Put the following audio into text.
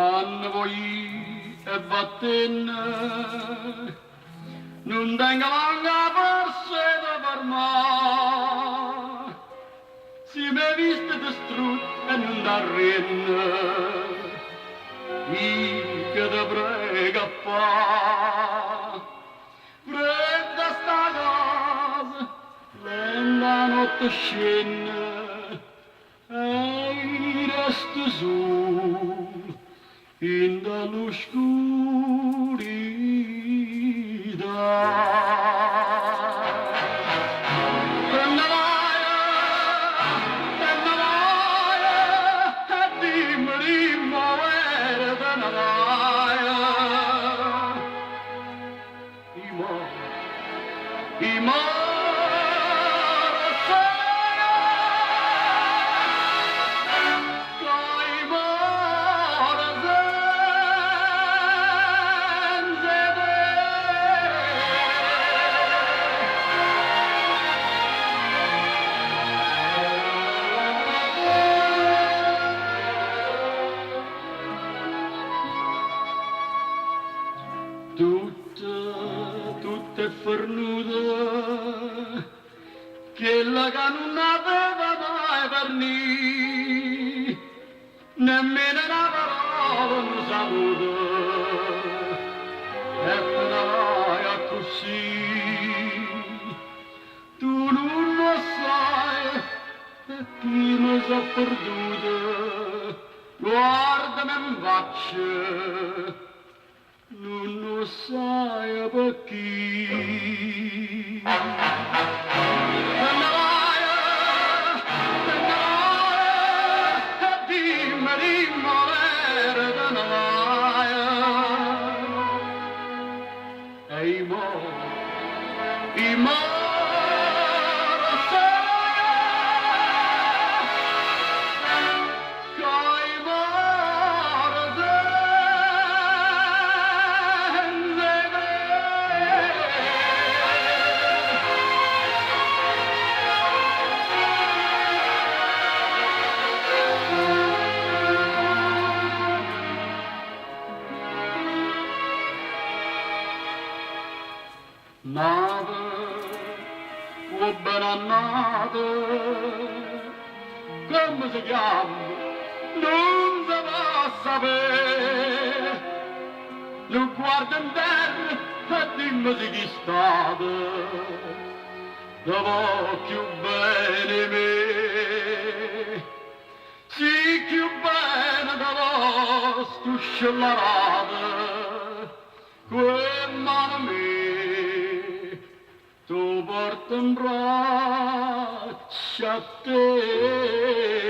Quanno vuò ì e vattenne, nun tengo manco 'a forza 'e te fermà. Si m'hê visto distrutto e nun t'arrienne, i' che te prego a fà? Fredda sta casa, lenta 'a notte scenne, e i' resto sulo 'int'a ll'oscurità. Te ne vaje, te ne vaje, e dimme, dimme overo te ne vaje. I' moro, i' moro assaje, ca i' moro senza 'e te. Tutto, tutto è fernuto, chella ca nun aveva mai fernì, nemmeno na parola, nu saluto, e te ne vai accussì. Tu nun 'o ssaje pe chi me so' perduto, guardame 'nfaccia, nun 'o ssaje pe chi. Te ne vaje, te ne vaje, e dimme, dimme overo te ne vaje. E i' moro, i' moro assaje, ca i' moro senza 'e te. N'ato vuò bene a n'ato, comme se chiamma nun se po' sapè. Nu guarda 'nterra e dimme si chist'ato te vo' cchiù bene 'e me. Si cchiù bene te vo' stu scellarato, cu 'e mmane mie t' 'o porto 'mbraccio a te.